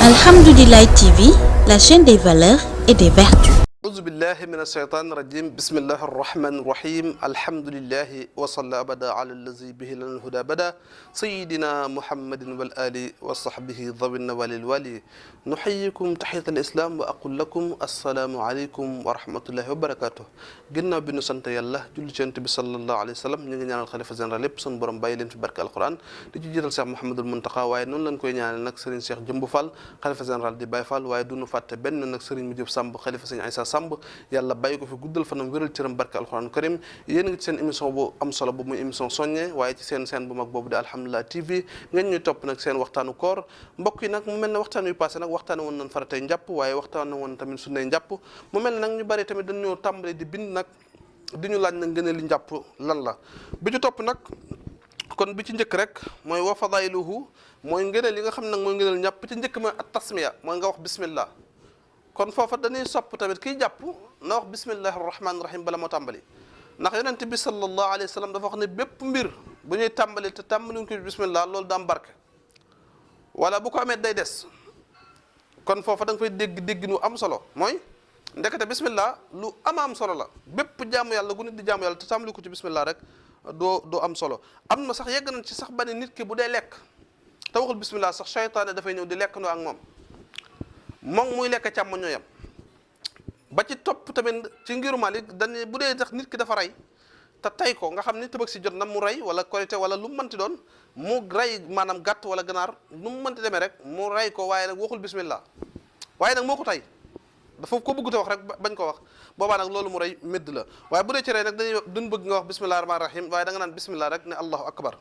Alhamdoulilah TV, la chaîne des valeurs et des vertus. أعوذ بالله من الشيطان الرجيم بسم الله الرحمن الرحيم الحمد لله وصلى أبدا على الذي به لنا الهدى بدا سيدنا محمد والآل وصحبه ذوي النوال الوالي نحييكم تحية الإسلام وأقول لكم السلام عليكم ورحمة الله وبركاته ginnaaw bi nu sant yàlla julli ci Yonent bi sallallahu alayhi wa sallam ñu ngi ñaanal xalifa général lépp sunu borom bàyyi leen fi barke alquran di ci jiital Cheikh Mouhamadul Muntaqa waaye noonu lañ koy ñaanal nag Serigne Cheikh Jëmbu Fall xalifa général di Baye Fall waaye duñu fàtte benn nag Serigne Mujib Samb xalifa Serigne Aïssa Samb yàlla bàyyi ko fi guddal fanam wéral cëram barke alquran karim yéen ngi ci seen émission bu am solo bu muy émission soññe waaye ci seen bu mag boobu di Alhamdoulilah TV ngeen ñuy topp nag seen waxtaanu koor mbokk yi nag mu mel ne waxtaan wi passé nag waxtaane woon nañ faratay njàpp waaye waxtaane woon tamit sunnay njàpp mu mel ne nag ñu bari tamit dañoo tàmbale di bind nag di ñu laaj nag ngëneel li njàpp lan la bi ci topp nag kon bi ci njëkk rek mooy wa fadailuhu mooy ngëneel yi nga xam ne nag mooy ngëneel njàpp ci njëkk mooy at tasmiya mooy nga wax bismillah kon foofa dañuy sopp tamit kiy jàpp na wax bismillahi rahmaani rahim bala moo tàmbali ndax yonent bi sallallahu alayhi wa sallam dafa wax ne bépp mbir bu ñuy tàmbali te tàmbali ko bismillah loolu da am barke wala bu ko amee day des kon foofa da nga fay dégg nu am solo mooy ndekete bismillah lu am solo la bépp jaamu yàlla gu nit di jaamu yàlla te tàmbali ko ci bismillah rek doo am solo am na sax yegg nañ ci sax ba ne nit ki bu dee lekk te waxul bismillah sax seytaane dafay ñëw di lekk ndoo ak moom muy lekk càmmoñ ñooyam ba ci topp tamit ci ngiru Malik dañ bu dee tax nit ki dafa rey te tay ko nga xam ni tëbëg si jot na mu rey wala korité wala lu mu mënti doon mu rey maanaam gàtt wala ganaar lu mu mënti demee rek mu rey ko waaye nag waxul bismillah waaye nag moo ko tay dafa ko bëgg te wax rek bañ ko wax boobaa nag loolu mu rey médd la waaye bu dee ci rey nag duñ bëgg nga wax bismillah rahmaani rahim waaye da nga naan bismillah rek ne allahu akbar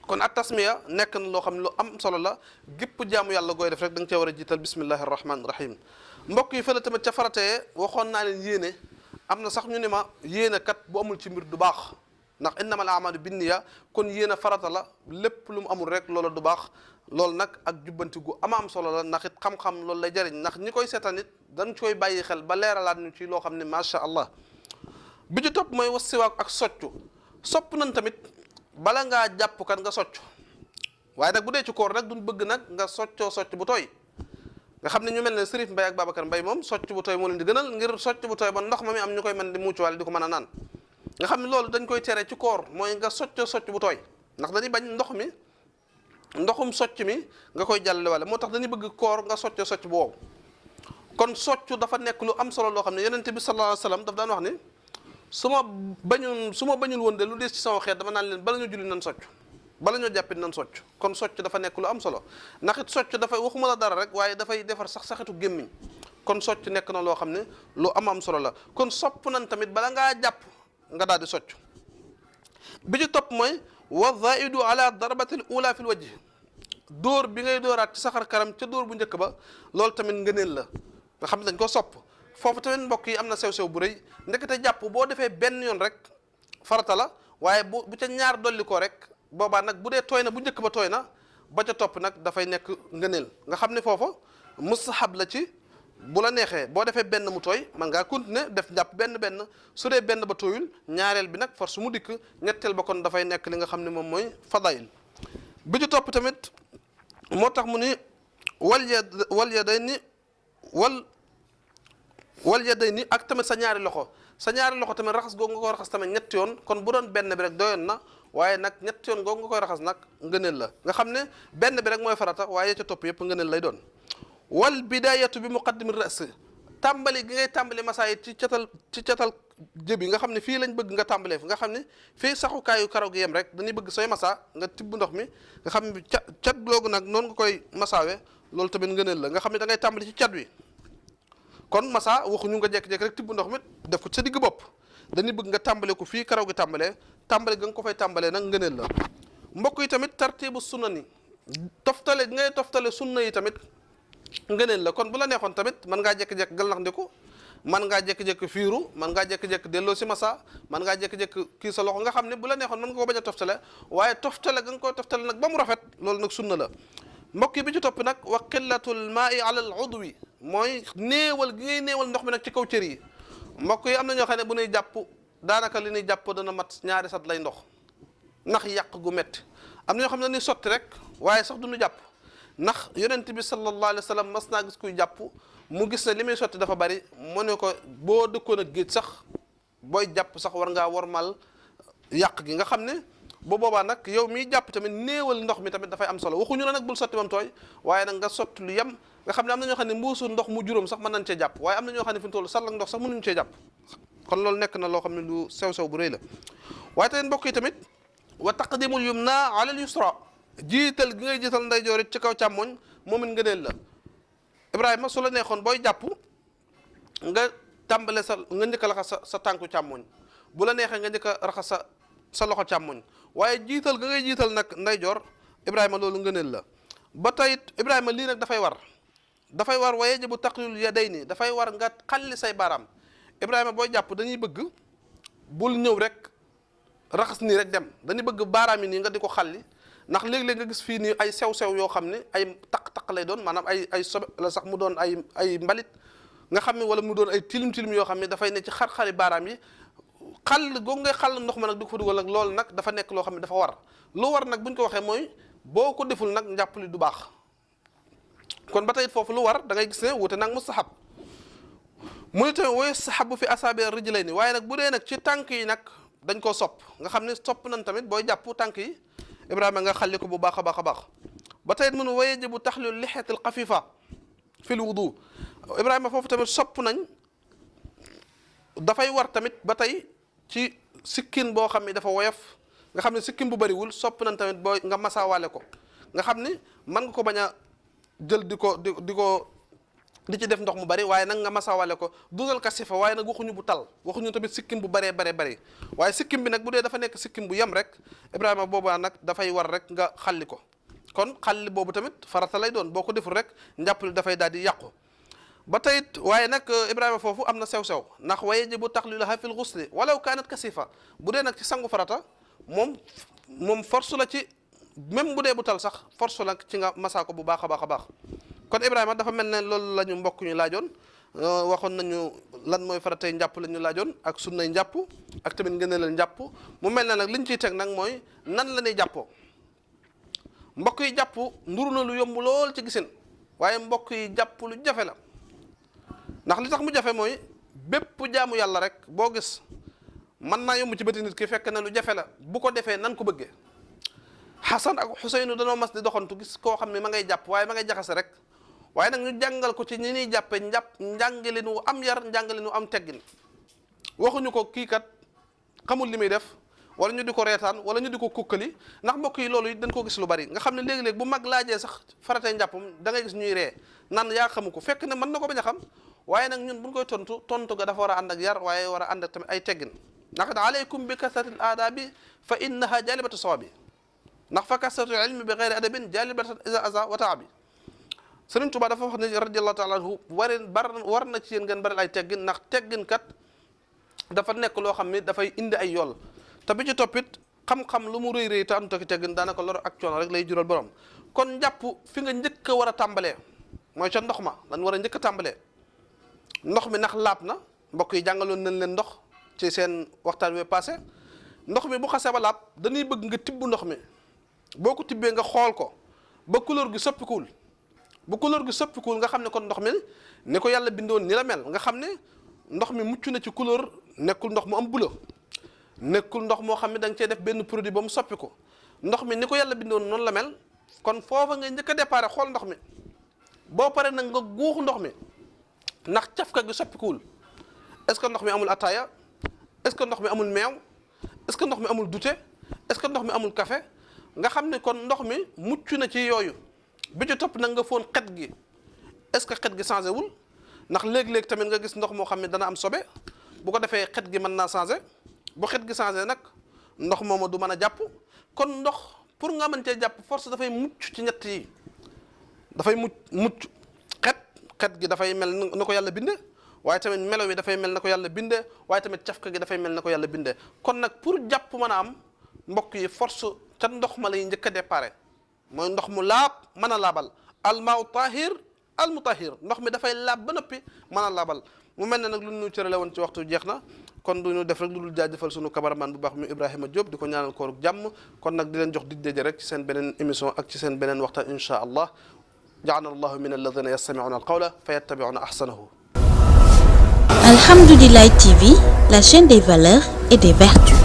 kon at tasmiya nekk na loo xam ne lu am solo la gépp jaamu yàlla gooy def rek da nga cee war a jiital bismillahi rahmaani rahim mbokk yi fële tamit ca faratee waxoon naa leen yéene am na sax ñu ne ma yéene kat bu amul ci mbir du baax ndax innamal a'maalu binniya kon yéene farata la lépp lu mu amul rek loola du baax loolu nag ak jubbanti gu am solo la ndax it xam-xam loolu lay jëriñ ndax ñi koy seetaan it dañ koy bàyyi xel ba leeralaat ñu ci loo xam ne macha allah bi ci topp mooy was siwaak ak soccu sopp nañ tamit bala ngaa jàpp kan nga socc waaye nag bu dee ci koor nag duñ bëgg nag nga soccoo socc bu tooy nga xam ne ñu mel ne Serif Mbaye ak Babacar Mbaye moom socc bu tooy moo leen di gënal ngir socc bu tooy ba ndox ma mi am ñu koy mën di muccuwaale di ko mën a naan nga xam ne loolu dañ koy tere ci koor mooy nga soccoo socc bu tooy ndax dañuy bañ ndoxum socc mi nga koy jàllale wala moo tax dañuy bëgg koor nga soccoo socc bu wow kon socc dafa nekk lu am solo loo xam ne yonent bi sallallahu alayhi wasallam daf daan wax ni su ma bañul woon de lu des ci sama xeet dama naan leen bala ñoo julli nan socc bala ñoo jàppit nan socc kon socc dafa nekk lu am solo ndax it socc dafay waxuma la dara rek waaye dafay defar sax saxitu gémmiñ kon socc nekk na loo xam ne lu am solo la kon sopp nañ tamit bala ngaa jàpp nga daal di socc bi ci topp mooy wa zaidu ala darbatil ula fil wajh dóor bi ngay dóoraat ci saxar karam ca dóor bu njëkk ba loolu tamit ngëneel la nga xam ne dañ ko sopp foofu tamit mbokk yi am na sew-sew bu rëy ndekete jàpp boo defee benn yoon rek farata la waaye bu ca ñaar dolli ko rek boobaa nag bu dee tooy na bu njëkk ba tooy na ba ca topp nag dafay nekk ngëneel nga xam ne foofa mustahab la ci bu la neexee boo defee benn mu tooy man ngaa continuer def jàpp benn su dee benn ba tooyul ñaareel bi nag force mu dikk ñetteel ba kon dafay nekk li nga xam ne moom mooy fadail bi ci topp tamit moo tax mu ni wal yadayni ak tamit sa ñaari loxo tamit raxas googu nga koy raxas tamit ñetti yoon kon bu doon benn bi rek doyoon na waaye nag ñetti yoon googu nga koy raxas nag ngëneel la nga xam ne benn bi rek mooy farata waaye ca topp yëpp ngëneel lay doon wal bidayatu bi muqaddimi ras tàmbali gi ngay tàmbali masaa yi ci catal jëbi nga xam ne fii lañ bëgg nga tàmbalee fi nga xam ne fii saxukaayu karaw gi yem rek dañuy bëgg sooy masaa nga tibb ndox mi nga xam ne cat googu nag noonu nga koy masaawee loolu tamit ngëneel la nga xam ne da ngay tàmbali ci cat wi kon masa waxuñu nga jekk-jekk rek tibb ndox mi def ko sa digg bopp dañuy bëgg nga tàmbale ko fii karaw gi tàmbalee ga nga ko fay tàmbalee nag ngëneel la mbokk yi tamit tartibu sunna ni toftale ngay toftale sunna yi tamit ngëneel la kon bu la neexoon tamit mën ngaa jekk-jekk gal nax ndiku mën ngaa jekk-jekk fiiru mën ngaa jekk-jekk delloo si masa mën ngaa jekk-jekk kii sa loxo nga xam ne bu la neexoon mën nga ko bañ a toftale waaye toftale ga nga koy toftale nag ba mu rafet loolu nag sunna la mbokk yi bi ci topp nag wa qillatul maa'i ala al udwi mooy néewal gi ngay néewal ndox mi nag ci kaw cër yi mbokk yi am na ñoo xam ne bu ñuy jàpp daanaka li ñuy jàpp dana mat ñaari sat lay ndox ndax yàq gu metti am na ñoo xam ne ni sotti rek waaye sax du ñu jàpp ndax yonent bi sallallahu alayhi wa sallam mas naa gis kuy jàpp mu gis ne li muy sotti dafa bari mu ne ko boo dëkkoon ak géej sax booy jàpp sax war ngaa wormal yàq gi nga xam ne bu boobaa nag yow miy jàpp tamit néewal ndox mi tamit dafay am solo waxuñu la nag bul sotti bam tooy waaye nag nga sotti lu yem nga xam ne am na ñoo xam ne mbuusu ndox mu juróom sax mën nañ cee jàpp waaye am na ñoo xam ne fi mu toll sall ak ndox sax mënuñu cee jàpp kon loolu nekk na loo xam ne lu sew-sew bu rëy la waaye tamit mbokk yi tamit wa taqdimul yumna ala al yusra jiital gi ngay jiital ndeyjoor it ci kaw càmmoñ moom it ngëneel la Ibrahima su la neexoon booy jàpp nga tàmbale nga njëkk a raxas sa tànku càmmoñ bu la neexee nga njëkk a raxas sa loxo càmmoñ waaye jiital ga ngay jiital nag ndeyjoor Ibrahima loolu ngëneel la ba tey Ibrahima lii nag dafay war wa yajibu taqlilul yadayni dafay war nga xalli say baaraam Ibrahima booy jàpp dañuy bëgg bul ñëw rek raxas nii rek dem dañuy bëgg baaraam yi nii nga di ko xalli ndax léeg-léeg nga gis fii nii ay sew-sew yoo xam ne ay taq-taq lay doon maanaam ay sobe la sax mu doon ay mbalit nga xam ne wala mu doon ay tilim-tilim yoo xam ne dafay ne ci xar-xari baaraam yi xàll googu ngay xàll ndox ma nag di ko fa dugal ak loolu nag dafa nekk loo xam ne dafa war lu war nag bu ñu ko waxee mooy boo ko deful nag njàpp li du baax kon ba tey foofu lu war da ngay gis ne wute nag mustahab mu ne tamit wa yustahabu fi asaabi rijlayni waaye nag bu dee nag ci tànk yi nag dañ koo sopp nga xam ne sopp nañ tamit booy jàpp tànk yi Ibrahima nga xalli ko bu baax a baax a baax ba tey mun wa yajibu taxlilu lihatil xafifa fil wudu Ibrahima foofu tamit sopp nañ dafay war tamit ba tey ci sikkin boo xam ne dafa woyof nga xam ne sikkin bu bariwul sopp nañ tamit boo nga masaawaale ko nga xam ni mën nga ko bañ a jël di ci def ndox mu bari waaye nag nga masaawaale ko dudal kasifa waaye nag waxuñu bu tal waxuñu tamit sikkim bu baree bari waaye sikkim bi nag bu dee dafa nekk sikkim bu yem rek Ibrahima boobaa nag dafay war rek nga xalli ko kon xalli boobu tamit farata lay doon boo ko deful rek njàpp li dafay daal di yàqu ba tayit waaye nag Ibrahima foofu am na sew-sew ndax wa yajibu taxliluha fil ghusli walaw kaanat kasifa bu dee nag ci sangu farata moom force la ci même bu dee bu tal sax force la ci nga masaa ko bu baax a baax a baax kon Ibrahima dafa mel ne loolu la ñu mbokk ñu laajoon waxoon nañu lan mooy faratay njàpp la ñu laajoon ak sunnay njàpp ak tamit ngëneelal njàpp mu mel ne nag li ñu ciy teg nag mooy nan la ñuy jàppoo mbokk yi jàpp nduru na lu yomb lool ci gisin waaye mbokk yi jàpp lu jafe la ndax li tax mu jafe mooy bépp jaamu yàlla rek boo gis mën naa yomb ci bëti nit ki fekk na lu jafe la bu ko defee nan ko bëggee Xasan ak Xuseynu danoo mas di doxantu gis koo xam ne ma ngay jàpp waaye ma ngay jaxase rek waaye nag ñu jàngal ko ci ñi ñuy jàppe njàngalin wu am yar njàngalin wu am teggin waxuñu ko kii kat xamul li muy def wala ñu di ko reetaan wala ñu di ko kukkali ndax mbokk yi loolu it dañ ko gis lu bari nga xam ne léegi-léegi bu mag laajee sax faratee njàppam da ngay gis ñuy ree nan yaa xamu ko fekk ne mën na ko bañ a xam waaye nag ñun buñ koy tontu ga dafa war a ànd ak yar waaye war a ànd ak tamit ay teggin ndax alaykum bi kasratil aadabi fa innaha jalibatu sawabi ndax fa kasratul ilmi bi gayri adabin jalibatan iza aza wa taabi Sëriñ Tuubaa dafa wax ne radiyallahu taala anhu war na ci yéen ngeen bari ay teggin ndax teggin kat dafa nekk loo xam ne dafay indi ay yool te bi ci toppit xam-xam lu mu rëy rëy te àndut ak teggin daanaka lor ak coono rek lay jural borom kon njàpp fi nga njëkk a war a tàmbalee mooy ca ndox ma lan war a njëkk a tàmbalee ndox mi ndax laab na mbokk yi jàngaloon nañ leen ndox ci seen waxtaan wi passé ndox mi bu xasee ba laab dañuy bëgg nga tibb ndox mi boo ko tibbee nga xool ko ba couleur gi soppikuwul bu couleur gi soppikuwul nga xam ne kon ndox mi ni ko yàlla bindoon ni la mel nga xam ne ndox mi mucc na ci couleur nekkul ndox mu am bula nekkul ndox moo xam ne da nga cee def benn produit ba mu soppi ko ndox mi ni ko yàlla bindoon noonu la mel kon foofa nga njëkk a déparé xool ndox mi boo paree nag nga guux ndox mi ndax cafka gi soppikuwul est-ce que ndox mi amul ataaya est-ce que ndox mi amul meew est-ce que ndox mi amul dute est-ce que ndox mi amul café nga xam ne kon ndox mi mucc na ci yooyu bi ci topp nag nga foon xet gi est-ce que xet gi changé wul ndax léeg-léeg tamit nga gis ndox moo xam ne dana am sobe bu ko defee xet gi mën naa changé bu xet gi changé nag ndox moomu du mën a jàpp kon ndox pour nga mën cee jàpp force dafay mucc ci ñett yi dafay mucc xet gi dafay mel na ko yàlla binde waaye tamit melo wi dafay mel na ko yàlla binde waaye tamit cafka gi dafay mel na ko yàlla binde kon nag pour jàpp mën a am mbokk yi force ca ndox ma lay njëkk a déparé mooy ndox mu laab mën a laabal almaaw tahir almutahir ndox mi dafay laab ba noppi mën a laabal mu mel ne nag lu ñu cërale woon ci waxtu jeex na kon du ñu def rek lu dul jaajëfal sunu cameraman bu baax mi Ibrahima Diop di ko ñaanal koorug jàmm kon nag di leen jox dig daje rek ci seen beneen émission ak ci seen beneen waxtaan incha allah ja'alana allahu min alladhina yastami'una al-qawla fayattabi'una ahsanahu. Alhamdoulilah TV, la chaîne des valeurs et des vertus.